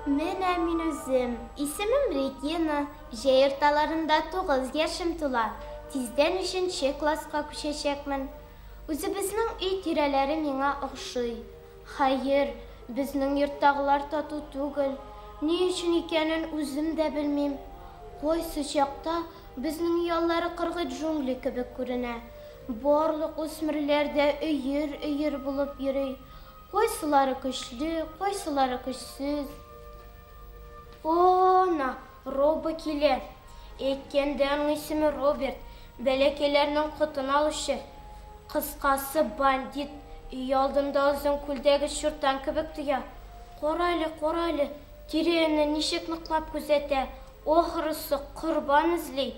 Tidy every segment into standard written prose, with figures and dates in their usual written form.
Менә мин үзем. Исемем Регина. Җәй урталарында 9 яшем тула. Тиздән өченче класска күчәчәкмен. Үзебезнең өй тирәләре миңа охшый. Хәер, безнең йорттагылар тату түгел. Ни өчен икәнен үзем дә белмим. Кайсы чакта безнең өй аллары кыргый джунгли кебек күренә. Барлык үсмерләр дә өер-өер булып йөри. Кайсылары көчле, кайсылары көчсез. О-на, Робо килә. Әйткәндә, аның исеме Роберт. Бәләкәйләрнең котын алучы. Кыскасы, бандит. Өй алдында озын күлдәге чуртан кебек тоя. Кара әле, кара әле, тирә-юньне ничек ныклап күзәтә. Ахрысы, корбан эзли.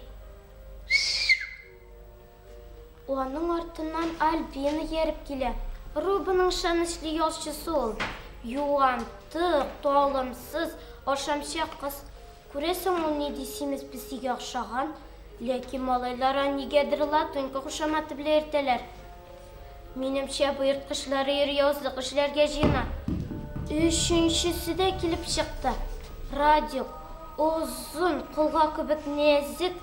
Аның артыннан Альбина ияреп килә. Робоның ышанычлы ялчысы ул. Юантык, талымсыз, ашамчак кыз. Күрәсең, ул нинди симез песигә охшаган. Ләкин малайлар аны нигәдер Латунька кушаматы белән йөртәләр. Минемчә, бу ерткычлар өере явызлык эшләргә җыена. Өченчесе дә килеп чыкты. Радик, озын, колга кебек нәзек,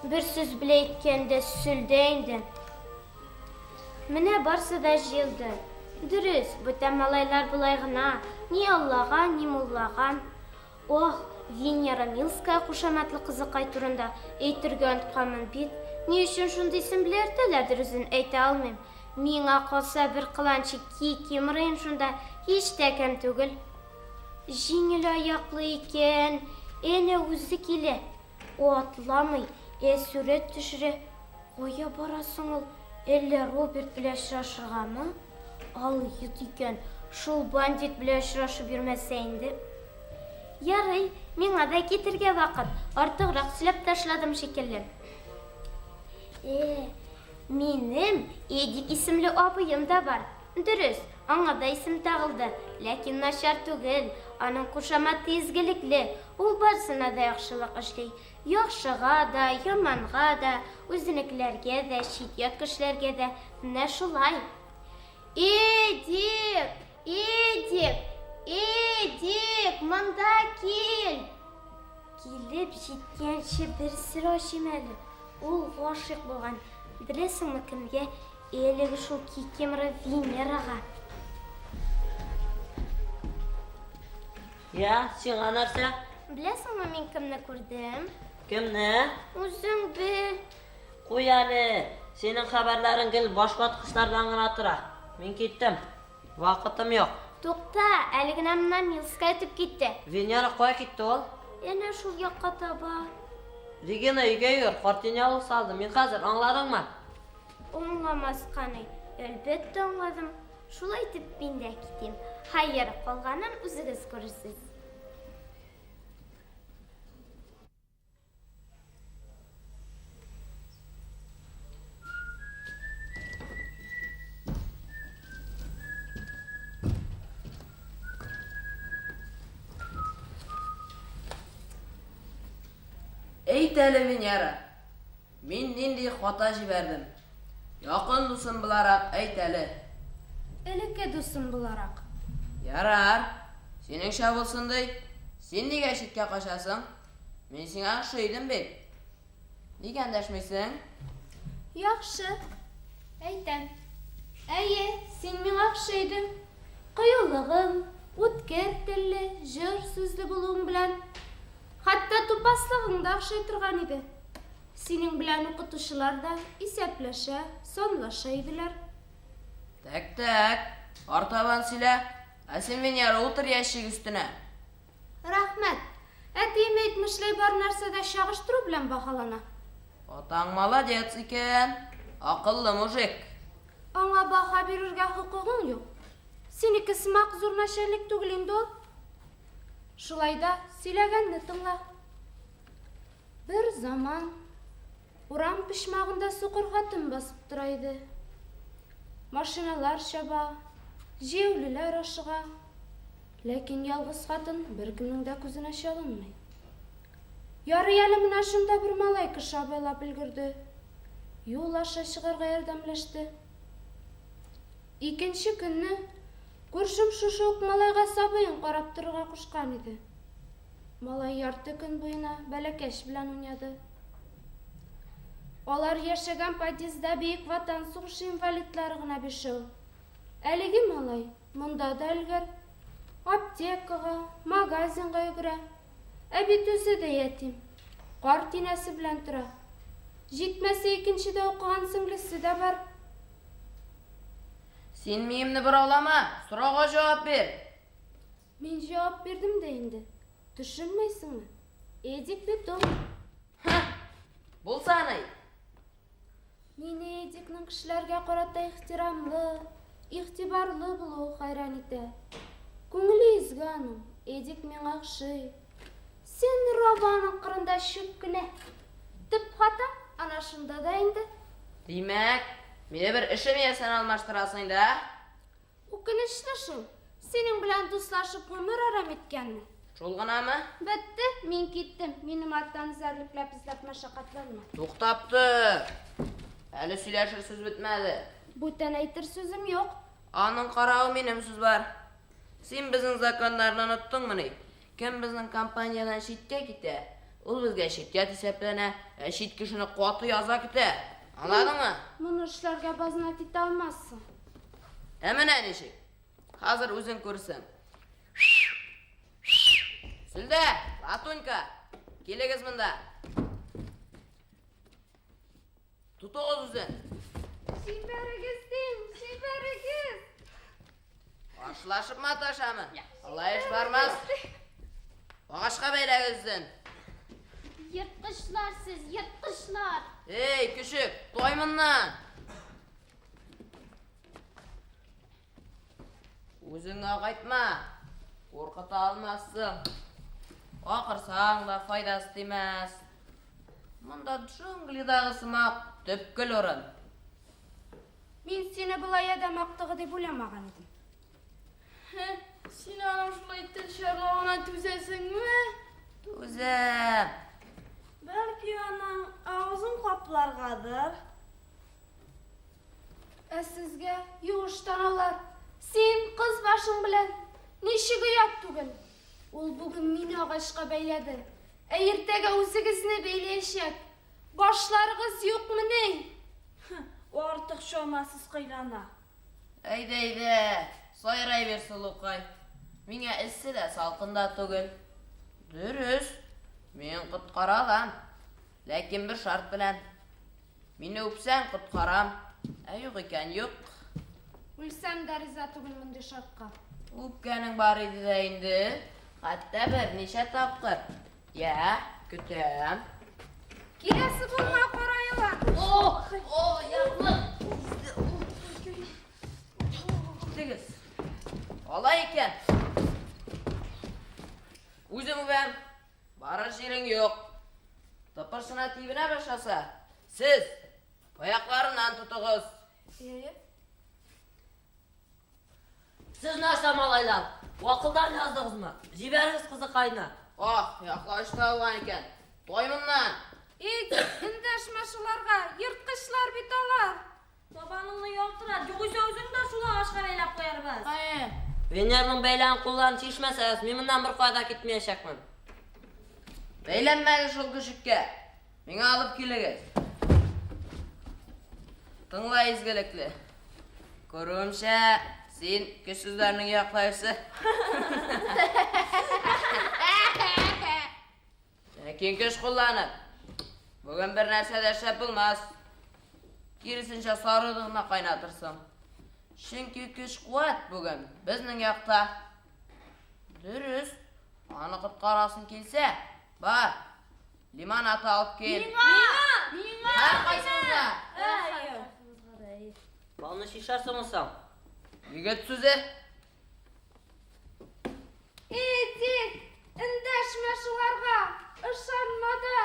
Бер сүз белән әйткәндә, сөлдә инде. Менә барсы да җыелды. Дөрес, бүтән малайлар болай гына, ни Аллага, ни муллага. Ох, Венера Милская кушаматлы кызыкай турында әйтергә онытканмын бит. Ни өчен шундый исем белән йөртәләрдер үзен, әйтә алмыйм. Миңа калса, бер кыланчы кикимора шунда һич тә кәм түгел. Җиңел аяклы икән, әнә үзе килә. Ул атламый, ә сурәт төшерә. Кая бара соң ул? Әллә Роберт белән очрашыргамы? Алйот икән, шул бандит белән очрашып йөрмәсә инде. Ярый, миңа да китергә вакыт. Артыграк сөйләп ташладым шикелле. Э, минем Эдик исемле абыем да бар. Дөрес, аңа да исем тагылды, ләкин начар түгел. Аның кушаматы изгелекле, ул барысына да яхшылык эшли. Яхшыга да, яманга да, үзенекеләргә дә, чит-ят кешеләргә дә. Менә шулай. Эдик! Эдик! Эдик! Монда кил! Килеп җиткәнче бер сер ачыйм әле. Ул гашыйк булган. Беләсеңме кемгә? Әлеге шул кикимора Венерага. Я, сиңа нәрсә? Беләсеңме, мин кемне күрдем? Кемне? Үзең бел. Куй әле, синең хәбәрләрең гел башваткычлардан гына тора. Мин киттем. Вакытым юк. Тукта, әле генә моннан Милская үтеп китте. Венера кая китте ул? Әнә шул якка таба. Регина, өйгә йөгер, картиня салды. Мин хәзер, аңладыңмы? Аңламаска ни, әлбәттә аңладым. Шулай итеп мин дә китим. Хәер, калганын үзегез күрерсез. Әйт әле, Венера, Мин нинди хата җибәрдем? Якын дусым буларак әйт әле. Элекке дусым буларак. Ярар, синеңчә булсын ди. Син нигә читкә качасың? Мин сиңа ошый идем бит. Нигә эндәшмисең? Яхшы, әйтәм. Әйе, син миңа охшый идең. Кыюлыгың, үткер телле, җор сүзле булуың белән. Хәтта тупаслыгың да охшый торган иде. Синең белән укытучылар да исәпләшә, санлаша иделәр. Тәк, тәк, артабан сөйлә. Ә син, Венера, утыр ящик өстенә. Рәхмәт. Әтием әйтмешләй, бар нәрсә дә чагыштыру белән баһалана. Атаң молодец икән, акыллы мужик. Аңа баһа бирергә хокугың юк. Синеке сымак зур начальник түгел инде ул. Шулай да сөйләгәнне тыңла. Бер заман урам почмагында сукыр хатын басып тора иде. Машиналар чаба, җәяүлеләр ашыга. Ләкин ялгыз хатын беркемнең дә күзенә чалынмый. Ярый әле менә шунда бер малай кеше абайлап өлгерде. Юл аша чыгарга ярдәмләште. Икенче көнне күршем шушы ук малайга сабыен карап торырга кушкан иде. Малай ярты көн буена бәләкәч белән уйнады. Алар яшәгән подъездда Бөек Ватан сугышы инвалидлары гына бишәү. Әлеге малай монда да өлгер. Аптекага, магазинга йөгерә. Ә бит үзе дә ятим. Карт инәсе белән тора. Җитмәсә икенчедә укыган сеңлесе дә бар. Син миемне бораулама, сорауга җавап бир. Мин җавап бирдем дә инде. Төшенмәйсеңме? Эдик бит ул. Булса ни? Мине Эдикның кешеләргә карата ихтирамлы, игътибарлы булуы хәйран итә. Күңеле изге аның, Эдик миңа охшый. Син Робаның кырында чүп кенә. Төп хата ана шунда да инде. Димәк, мине бер эшем иясен алмаштырасың инде, ә? Үкенечле шул. Синең белән дуслашып гомер әрәм иткәнне. Шул гынамы? Бетте, мин киттем. Минем арттан эзәрлекләп эзләп мәшәкатьләнмә. Туктап тор. Әле сөйләшер сүз бетмәде. Бүтән әйтер сүзем юк. Аның каравы минем сүз бар. Син безнең законнарны оныттыңмыни? Кем безнең компаниядән читкә китә, ул безгә чит-ят исәпләнә, ә чит кешене каты яза көтә. Аңладыңмы? Моны эшләргә базнат итә алмассың. Ә менә ничек. Хәзер үзең күрсен. Сөлдә, Латунька, килегез монда. Тотыгыз үзен. Җибәрегез дим, җибәрегез. Каршылашып маташамы? Алай эш бармас. Агачка бәйләгез үзен. Ерткычлар сез, ерткычлар. Эй, көчек, той моннан. Үзеңә кайтма. Куркыта алмассың. Акырсаң да файдасы тимәс. Монда джунглидагы сымак төпкел урын. Мин сине болай адәм актыгы дип уйламаган идем. Син аның шулай тел чарлавына түзәсеңме? Түзәм. Бәлки аның авызын капларгадыр? Ә сезгә юеш таналар. Син кыз башың белән ничек оят түгел? Ул бүген мине агачка бәйләде. Ә иртәгә үзегезне бәйләячәк. Башларыгыз юкмыни? Артык чамасыз кыйлана. Әйдә, әйдә, сайрай бир, сылукай. Миңа эссе дә, салкын да түгел. Дөрес, мин коткара алам. Ләкин бер шарт белән. Мине үпсәң, коткарам. Ә юк икән, юк. Үлсәм дә риза түгел мондый шартка. Үпкәнең бар иде дә инде. Хәтта берничә тапкыр. Я, көтәм. Киләсе булма, кара елан. О, о, яклык. Киттегез. Алай икән. Үзем үбәм. Барыр җирең юк. Тыпырчына тибенә башласа, сез аякларыннан тотыгыз. Сез нәрсә, малайлар? Акылдан яздыгызмы? Җибәрегез кызыкайны. Ах, яклаучы табылган икән. Той моннан. Эдик, эндәшмә шуларга. Ерткычлар бит алар. Табаныңны ялтырат, югыйсә үзең дә шул агачка бәйләп куярбыз. Венерның бәйләгән кулларын чишмәсәгез, мин моннан беркая да китмәячәкмен. Бәйләнмәгез шул көчеккә. Миңа алып килегез. Тыңла, изгелекле. Күрүемчә, син көчсезләрнең яклаучысы. Ләкин көч кулланып, бүген бер нәрсә дә эшләп булмас. Киресенчә сарыгны гына кайнатырсың. Чөнки көч-куәт бүген безнең якта. Дөрес, аны коткарасың килсә, бар, лимонад алып кил. Миңа! Миңа! Һәркайсыгызга. Балны чишәрсеңме соң? Егет сүзе. Эдик, эндәшмә шуларга. Ышанма да.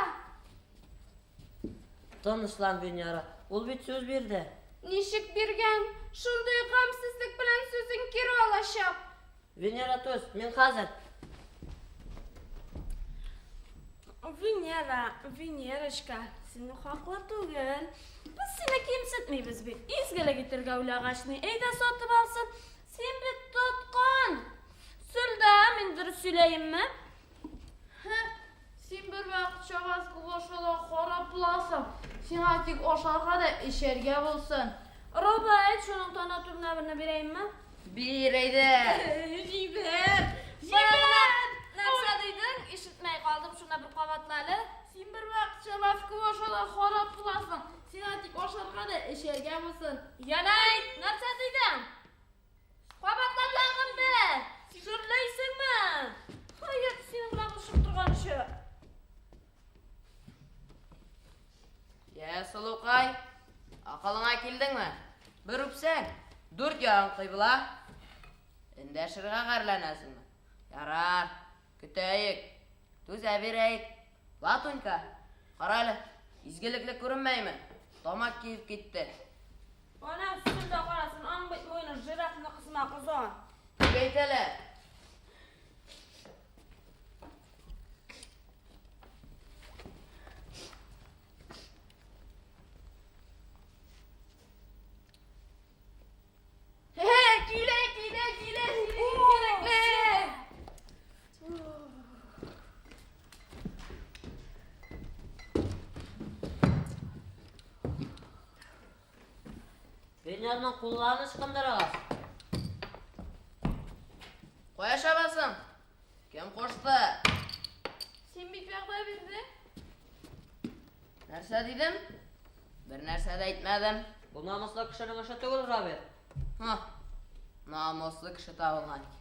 Тынычлан, Венера. Ул бит сүз бирде. Ничек биргән? Шундый гамьсезлек белән сүзен кире алачак. Венера, түз, мин хәзер. Венера, Венерочка, син хаклы түгел. Без сине кимсетмибез бит. Изгелек итәргә уйлагач, ни, әйдә сатып алсын. Син бит тоткын. Сөлдә, мин дөрес сөйләемме? Һе? Син бервакыт шабаска башала харап буласың. Сиңа тик ашарга да эчәргә булсын. Роба, әйт, шуның тана төбенә берне бирәемме? Бир әйдә. Җибәр! Җибәр! Нәрсә дидең? Ишетмәй калдым, шуны бер кабатла әле. Син бервакыт шабаска башала харап буласың. Сиңа тик ашарга да эчәргә булсын. Янә әйт, нәрсә дидең? Кабатла тагын бер! Шөрләйсеңме? Хәер, синең белән кушып торганчы. Йә, сылукай, акылыңа килдеңме? Бер үпсәң, дүрт ягың кыйбла. Эндәшергә гарьләнәсеңме? Ярар, көтәек, түзә бирәек. Латунька, кара әле, изгелекле күренмәйме? Тамак киеп китте. Ана өстендә карасын, аның бит муены жирафныкы сымак озын. Дип әйтәләр. Килә, килә, килә, кирәкле. Венерның кулларын ычкындырыгыз. Кая чабасың? Кем кушты? Син бит вәгъдә бирдең. Нәрсә дидем? Бер нәрсә дә әйтмәдем. Бу намуслы кешенең эше түгел, Роберт. Һа, намуслы кеше табылган икән.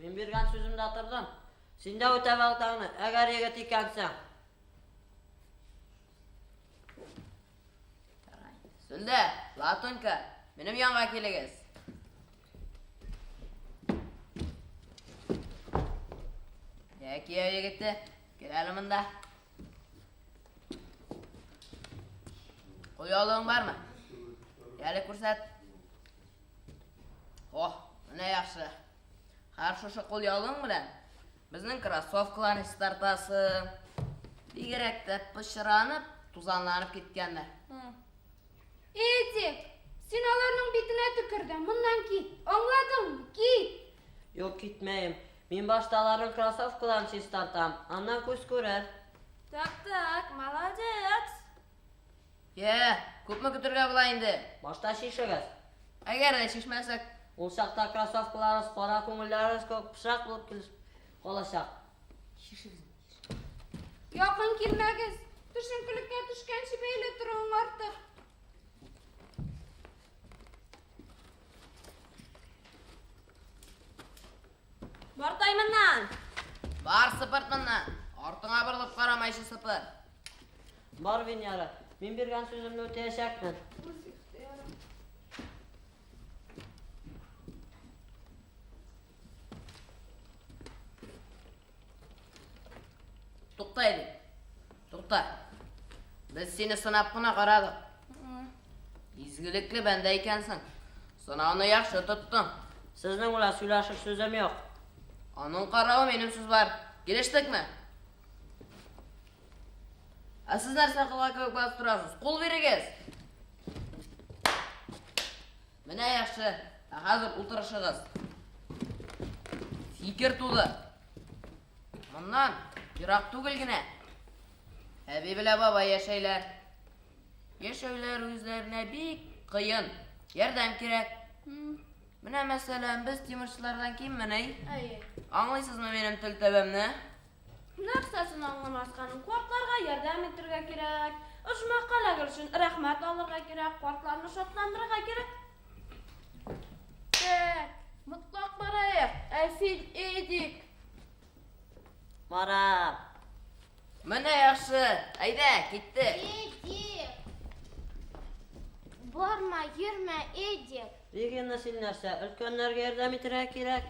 Мин биргән сүземдә тордым. Син дә үтә вәгъдәңне, әгәр егет икәнсең. Сүлдә, Латунька, минем янга килегез. Йә, кияү егете, кил әле монда. Кулъяулыгың бармы? Әле күрсәт. Ох, менә яхшы. Һәр шушы кулъяулыгың белән безнең кроссовкаларны чистартасың. Бигрәк тә пычранып, тузанланып киткәннәр. Эдик, син аларның битенә төкердең. Моннан кит. Аңладыңмы? Кит. Юк, китмәем. Мин башта аларның кроссовкаларын чистартам, аннан күз күрер. Так, так, молодец. Йә, күпме көтергә була инде? Башта чишегез. Әгәр дә чишмәсәк, Ул чакта кроссовкаларыгыз кара күңелләрегез кебек пычрак булып килеш калачак. Якын килмәгез. Төшенкелеккә төшкәнче бәйле торуың артык. Бар моннан. Бар сыпырт моннан. Артыңа борылып карамайчы сыпыр. Бар, Венера, мин биргән сүземне үтәячәкмен. Тукта, Эдик. Тукта. Без сине сынап кына карадык. Изгелекле бәндә икәнсең. Сынауны яхшы тоттың. Сезнең белән сөйләшер сүзем юк. Аның каравы минем сүз бар. Килештекме? Ә сез нәрсә кылган кебек басып торасыз? Кул бирегез. Менә яхшы. Ә хәзер утырышыгыз. Фикер туды. Моннан ерак түгел генә. Әби белән бабай яшәйләр. Яшәүләр үзләренә бик кыен. Ярдәм кирәк. Менә мәсәлән, без тимерчеләрдән киммени? Әйе. Аңлыйсызмы минем тел төбемне? Нәрсәсен аңламасқаның? Картларга ярдәм итәргә кирәк. Оҗмахка эләгер өчен рәхмәт алырга кирәк, картларны шатландырырга кирәк. Так, мотлак барыйк. Ә син, Эдик, Барам. Менә яхшы. Әйдә, киттек. Эдик! Барма, йөрмә, Эдик. Регина, син нәрсә, өлкәннәргә ярдәм итәргә кирәк.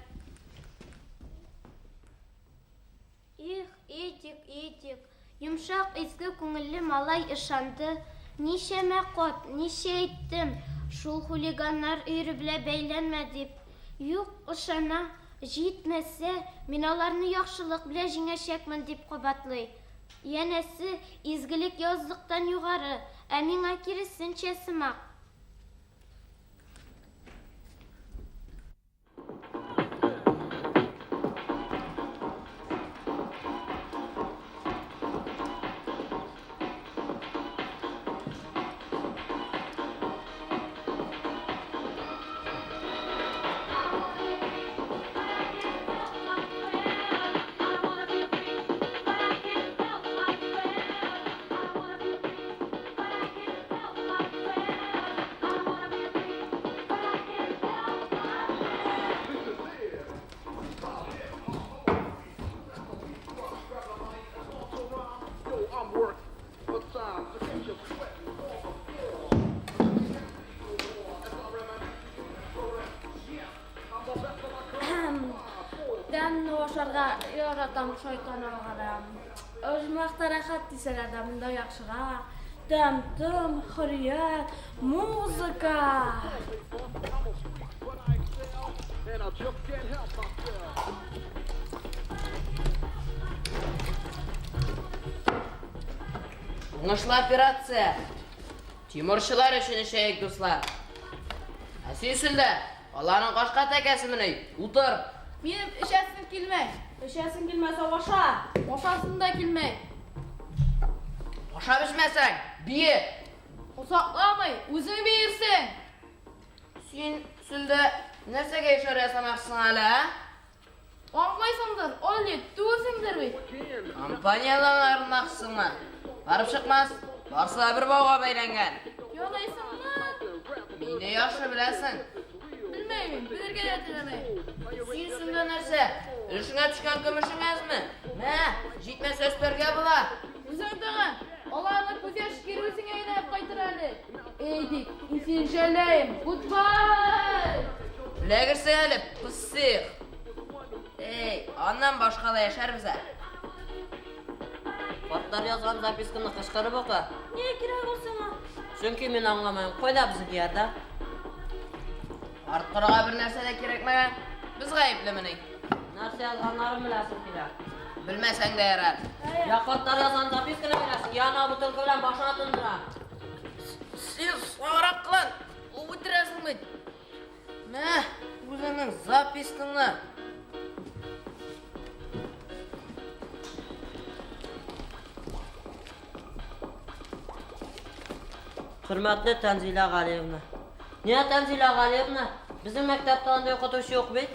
Их, Эдик, Эдик. Йомшак, изге күңелле малай ышанды. Ничәмә кат, ничә әйттем, шул хулиганнар өере белән бәйләнмә дип. Юк, ышана. Җитмәсә, мин аларны яхшылык белән җиңәчәкмен дип кабатлый. Янәсе, изгелек явызлыктан югары, ә миңа киресенчә сымак. Тәмле ашарга яратам, шайтан алгыры. Оҗмахта рәхәт дисәләр дә, монда яхшырак. Тәм-том, хөррият, музыка. Уңышлы операция. Тимурчылар өчен эчәек, дуслар. Ә син, Сөлдә, аларның кашка тәкәсемени? Утыр. Минем эчәсем килмәй. Эчәсең килмәсә, аша. Ашасым да килмәй. Ашап эчмәсәң, бие. Озакламый, үзең биерсең. Син, Сөлдә, нәрсәгә ишарә ясамакчысың әле, ә? Аңлыйсыңдыр, Олли, түгелсеңдер бит. Компаниядән аерылмакчысыңмы? Барып чыкмас, барысы да бер бауга бәйләнгән. Яныйсыңмы? Мине яхшы беләсең. Белмәйм мин, белергә дә теләмәйм. Син сында нәрсә? Өлешеңә төшкән көмешең әзме? Мә, җитмәсә өстәргә була. Үзең тагын, аларны күз яше кире үзеңә әйләнеп кайтыр әле. Эдик, мин сине жәлләем. Goodbye! Эләгерсең әле, пысых. Эй, аннан башка да яшәрбез ә. Картлар язган записканы кычкырып укы. Нигә кирәк ул сиңа? Чөнки мин аңламыйм, кайда безнең ярдәм? Арткырга бер нәрсә дә кирәкмәгән. Без гаеплемени? Нәрсә язганнарын беләсем килә. Белмәсәң дә ярар. Я картлар язган записканы бирәсең, я ана бутылка белән башыңа тондырам. Син соңрак кылан, үтерәсең бит. Мә, үзеңнең запискаңны. Хөрмәтле Тәнзилә Галиевна. Нигә Тәнзилә Галиевна? Безнең мәктәптә андый укытучы юк бит.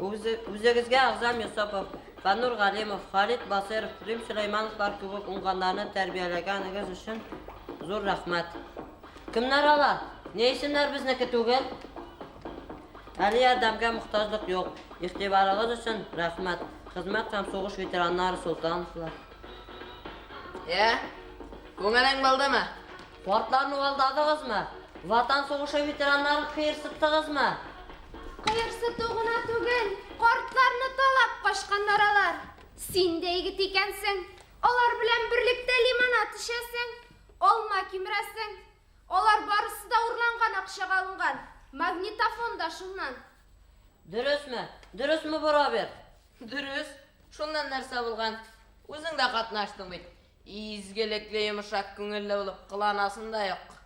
Үзегезгә Әгъзам Йосыпов, Фәннур Галимов, Халит Басыйров, Рим Сөләймановлар кебек уңганнарны тәрбияләгәнегез өчен зур рәхмәт. Кемнәр алар? Ни исемнәр безнеке түгел? Әле ярдәмгә мохтаҗлык юк. Игътибарыгыз өчен рәхмәт. Хезмәт һәм сугыш ветераннары Солтановлар. Я, күңелең булдымы? Картларны алдадыгызмы? Ватан сугышы ветераннарын кыерсыттыгызмы? Кыерсыту гына түгел, картларны талап качканнар алар. Син дә егет икәнсең. Алар белән берлектә лимонад эчәсең, алма кимерәсең. Алар барысы да урланган акчага алынган. Магнитофон да шуннан. Дөресме? Дөресме бу, Роберт? Дөрес. Шуннан нәрсә булган? Үзең дә катнаштың бит. Изгелекле, йомшак күңелле булып кыланасың да юк.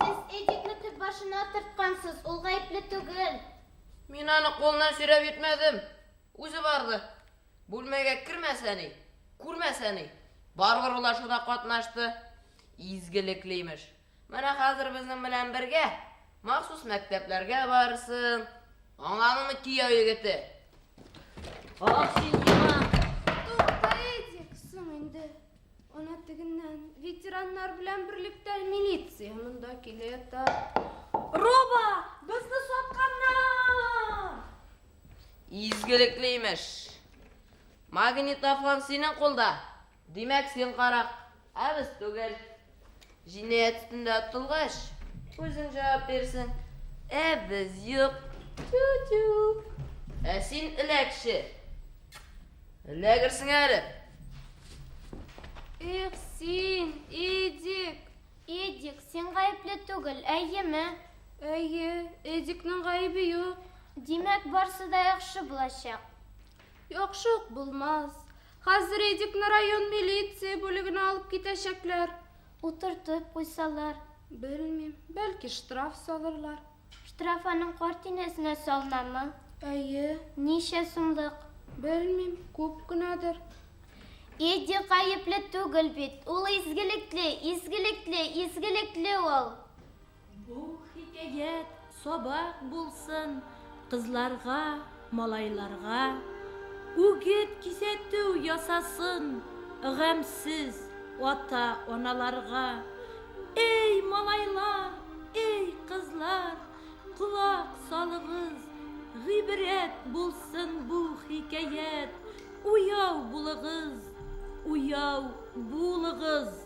Сез Эдикны төп башына утырткансыз, ул гаепле түгел. Мин аны кулыннан сөйрәп йөртмәдем. Үзе барды. Бүлмәгә кермәсә ни, күрмәсә ни. Барыбер урлашуда катнашты. Изгелекле имеш. Менә хәзер безнең белән бергә махсус мәктәпләргә барырсың. Аңладыңмы, кияү егете? Ах, син елан! Тукта, Эдик, соң инде. Ана тегеннән ветераннар белән берлектә милиция монда килә ята. Роба, безне сатканнар! Изгелекле имеш. Магнитофон синең кулда. Димәк, син карак, ә без түгел. Җинаять өстендә тотылгач, үзең җавап бирсең. Ә без юк. Тю-тю. Ә син эләкче. Эләгерсең әле. Эх, син, Эдик. Эдик, син гаепле түгел, әйеме? Әйе, Эдикның гаебе юк. Димәк, барсы да яхшы булачак. Яхшы ук булмас. Хәзер Эдикны район милиция бүлегенә алып китәчәкләр. Утыртып куйсалар. Белмим, бәлки штраф салырлар. Штраф аның карт инәсенә салынамы? Әйе. Ничә сумлык? Белмим, күп кенәдер. Эдик гаепле түгел бит. Ул изгелекле, изгелекле, изгелекле ул. Бу хикәят сабак булсын кызларга, малайларга. Үгет кисәтү ясасын гамьсез ата-аналарга. Эй, малайлар, эй, кызлар, колак салыгыз, гыйбрәт булсын бу хикәят. Уяу булыгыз, уяу булыгыз.